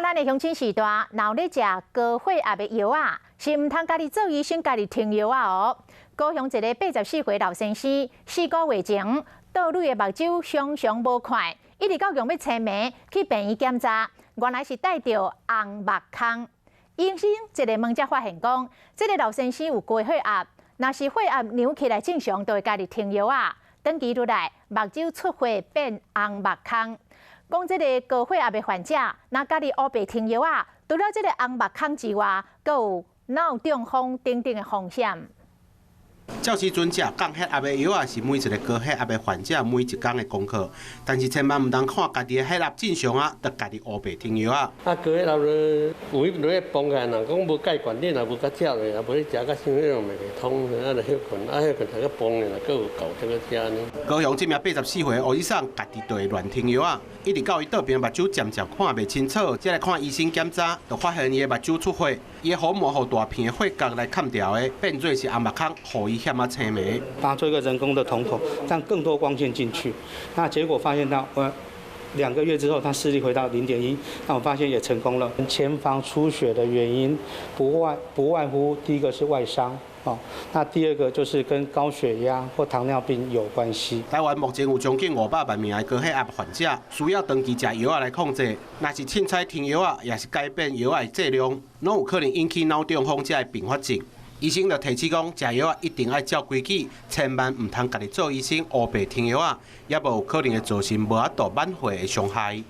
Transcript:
咱的鄉親序大，若有咧食高血壓的藥仔，是毋通家己做醫生，家己停藥仔哦。高雄一个84歲老先生，4個月前倒淚的目睭常常無看，一直到用欲清暝去病院檢查，原來是帶著紅目空。醫生一下問才發現講，這个老先生有高血壓，若是血壓量起來正常，就會家己停藥仔。長期落來，目睭出血變紅目空。講這个高血壓的患者，若家己烏白停藥仔，除了這个紅目空之外，閣有腦中風等等的風險。照時陣食降血壓的藥仔是每一个高血壓的患者每一工的功課，但是千萬毋通看家己的血壓正常啊，就家己烏白停藥仔。啊，高血壓咧，有彼落去放起來，若講無解決，你若無較食咧，也無咧食較傷彼種袂通，啊就歇睏，啊歇睏才閣放咧，閣有夠這個食呢。高雄這名84歲的胡醫生，家己就會亂停藥仔，一直到伊倒邊目睭漸漸看袂清楚，才來看醫生檢查，就發現伊的目睭出血，伊的虹膜予大片的血角來崁牢的，變做是紅目空，予伊險仔青暝。幫他做一個人工的瞳孔，讓更多光線進去。那結果發現到，2個月之後，他視力回到0.1，那我發現也成功了。前房出血的原因不外乎第一個是外傷，哦，那第二個就是跟高血壓或糖尿病有關係。台灣目前有將近500萬名的高血壓患者，需要長期食藥仔來控制。若是凊彩停藥仔，抑是改變藥仔的劑量，攏有可能引起腦中風這个併發症。醫生就提醒講，食藥仔一定愛照規矩，千萬毋通家己做醫生烏白停藥仔，抑無有可能會造成無法度挽回的傷害。